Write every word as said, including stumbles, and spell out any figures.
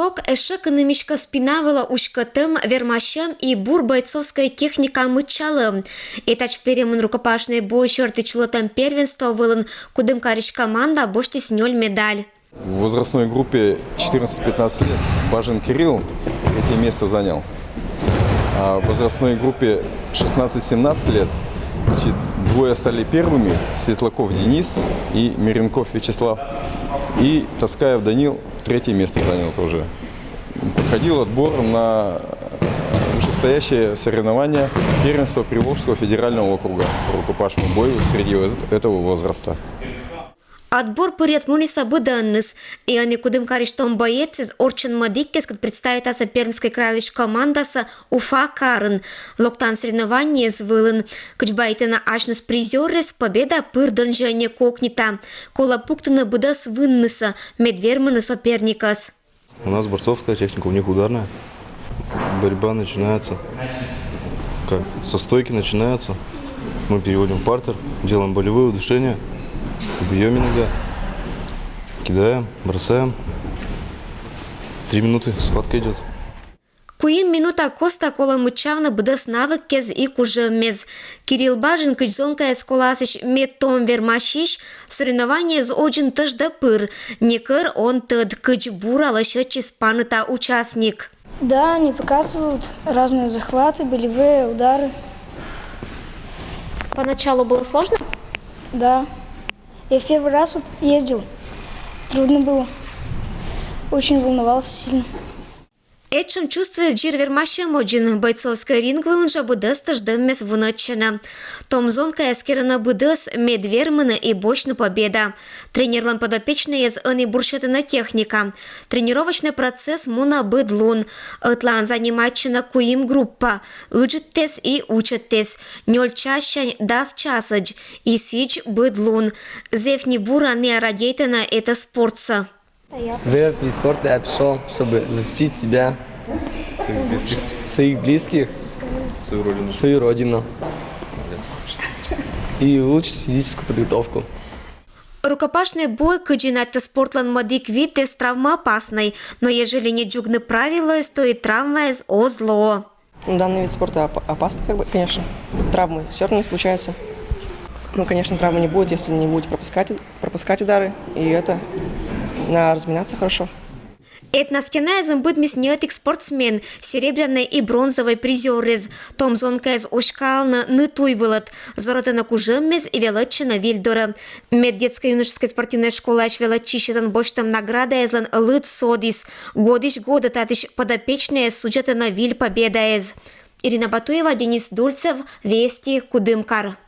Ок, эшшӧ кынӧмиськӧ спина вылӧ уськӧтӧм, вермасьӧм и бур бойцовскӧй техника мыччалӧм. Этач перемын рукопашнӧй бой сьӧрті чулӧтӧм первенство вылын Кудымкарысь команда босьтіс нёль медаль. В возрастной группе четырнадцать-пятнадцать лет Бажин Кирилл третье место занял. А в возрастной группе шестнадцать-семнадцать лет, значит, двое стали первыми, Светлаков Денис и Миренков Вячеслав. И Таскаев Данил третье место занял тоже. Проходил отбор на вышестоящее соревнование первенства Приволжского федерального округа по рукопашному бою среди вот этого возраста. Отбор пырйӧд мунісӧ быдӧнныс. И ӧні Кудымкарысь том боецыс орччӧн мӧдіккӧ, кӧть представитасӧ Пермскӧй крайлысь командасӧ Уфа карын. Локтан соревнованиеяс вылын. Кыдз байтӧны асьныс призёръяс, победа пыр донжӧ некокнита. Колӧ пуктыны быдӧс выннысӧ, мед вермыны соперникӧс. У нас борцовская техника, у них ударная. Борьба начинается как? Со стойки начинается. Мы переводим в партер, делаем болевые удушения, бьем иногда, кидаем, бросаем. Три минуты схватка идет. Куим минута костӧ колӧ мыччавны быдӧс навыкъяс и кужӧмъяс. Кирилл Бажин, кыдз зонкаяс коласьӧсь медтом вермасьысь, соревнованиеяс водзын тӧждӧ пыр. Некор он тӧд, кыдз бура лӧсьӧдчис паныта участник. Да, они показывают разные захваты, болевые удары. Поначалу было сложно? Да. Я в первый раз вот ездил. Трудно было. Очень волновался сильно. Этшӧм чувствояс дзир вермасьӧм водзын. Бойцовскӧй ринг вылын жӧ быдӧс тӧждӧмъяс вунӧдчӧны. Том зонкаяс керӧны быдӧс, мед вермыны и босьтны победа. Тренерлӧн подопечнӧйяс ӧні бур сетӧны техника. Тренировочнӧй процесс мунӧ быд лун. Ӧтлаын занимайтчӧны куим группа: ыджыдтӧг и учӧдтӧг. Нёль часӧдз дас часӧдз. И сідз быд лун. Зэв ни бура найӧ радейтӧны этӧ спортсӧ. В этот вид спорта я пришел, чтобы защитить себя, своих близких, свою родину, свою родину и улучшить физическую подготовку. Рукопашнӧй бой, кыдзи на тӧ спортлӧн мӧдік вид, эз травмоопаснӧй, но ежели не дзугны правилӧяс, то и травмаяс оз ло. Ну, данный вид спорта оп- опасный, как бы, конечно. Травмы всё равно случаются. Ну, конечно, травмы не будет, если не будете пропускать, пропускать удары. И это, надо разминаться хорошо. Эд на стенаэзын быдмис ньӧтик спортсмен, серебрянӧй и бронзовӧй призёръяс. Том зонкаяс оськалӧны ны туй вылад, зорӧтӧны кужӧмъяс и велӧдчӧны виль дорӧ. Мед детско-юношескӧй спортивнӧй школаысь велӧдчысьӧн босьтӧм наградаяслӧн лыд содіс. Годысь годӧ татысь подопечнӧйяс судзӧдӧны виль победаэз. Ирина Батуева, Денис Дульцев, Вести, Кудымкар.